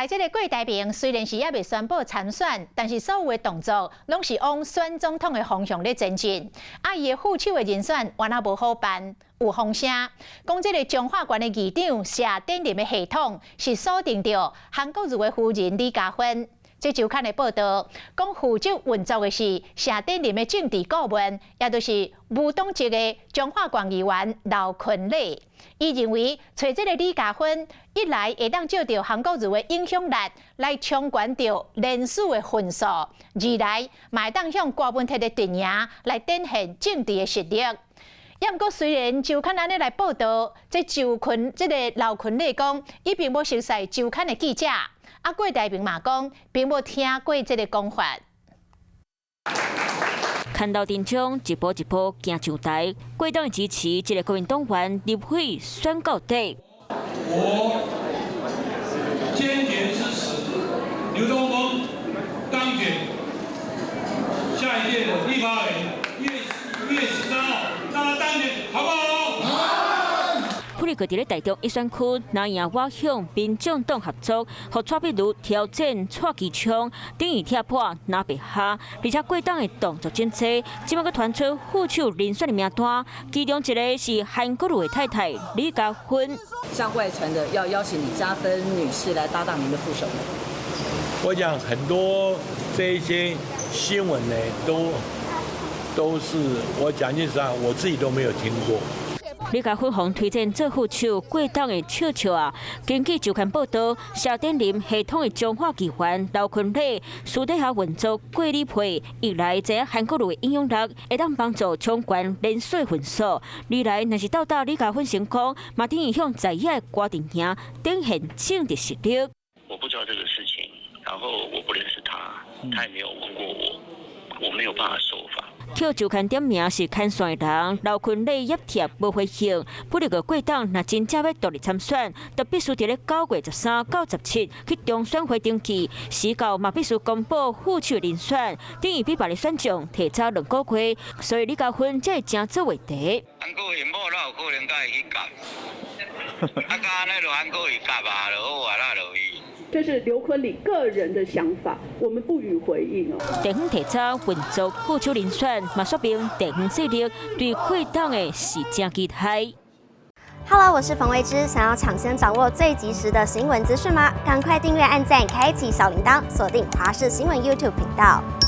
這个郭台銘雖然是猶未宣布參選，但是所有的動作攏是往選總統的方向咧前進。啊，伊的副手的人選原來無好辦，有風聲講這个彰化縣的議長謝典林的系統是鎖定著韓國瑜的夫人李嘉芬。這周刊的報道講，負責運作的是謝典林的政治顧問，也就是無黨籍的彰化縣議員劉坤禮。伊認為，揣這个李嘉芬，一來會當借著韓國瑜的影響力來衝懸著連署的份數；二來嘛會當向郭文鐵的陣營來展現政治的實力。也毋過，雖然周刊按呢來報道，這周坤這个劉坤禮講，伊並無熟似周刊的記者。啊，郭台銘嘛講，並無聽過這个講法。看到陣中一步一步行上台，郭黨支持這个國民黨員立委選到底。我堅決支持劉東峰當選下一屆的立法委員，1月13號讓他當選，好不好？不過，佇咧台中一選區，藍營倚向民眾黨合作，予蔡壁如挑戰蔡其昌，等於拆破藍白合，而且郭黨的動作真濟，這擺閣傳出副手人選的名單，其中一个是韓國瑜的太太李嘉芬。向外傳的要邀請李嘉芬女士來搭檔您的副手。我講很多這一些新聞呢，都是我講句實話，我自己都沒有聽過。李嘉芬予推薦做副手，郭黨的笑笑啊！根據周刊報道，謝典林系統的彰化議員劉坤禮私底下運作郭李配，一來知影韓國瑜的影響力會當幫助衝懸連署份數；二來若是鬥搭李嘉芬成功，嘛等於向在野的郭陣營展現政治實力。我不知道這個事情，然後我不認識他，他也沒有問過我，我沒有辦法受訪。予周刊點名是牽線的人，劉坤禮葉貼無回應。不過郭黨若真正欲獨立參選，就必須佇咧9月13到17去中選會登記，時到嘛必須公布副手人選，等於比別个選將提早2個月，所以李嘉芬才會成做話題。韓國瑜某哪有可能佮伊去夾？啊，按呢就韓國瑜夾啊，就好啊，那就伊。這是劉坤禮個人的想法，我們不予回應哦。地方提早運作副手人選，嘛說明地方勢力對郭黨的是真期待。 Hello，我是馮慧芝，想要搶先掌握最及時的新聞資訊嗎？趕快訂閱、按讚、開啟小鈴鐺，鎖定華視新聞 YouTube 頻道。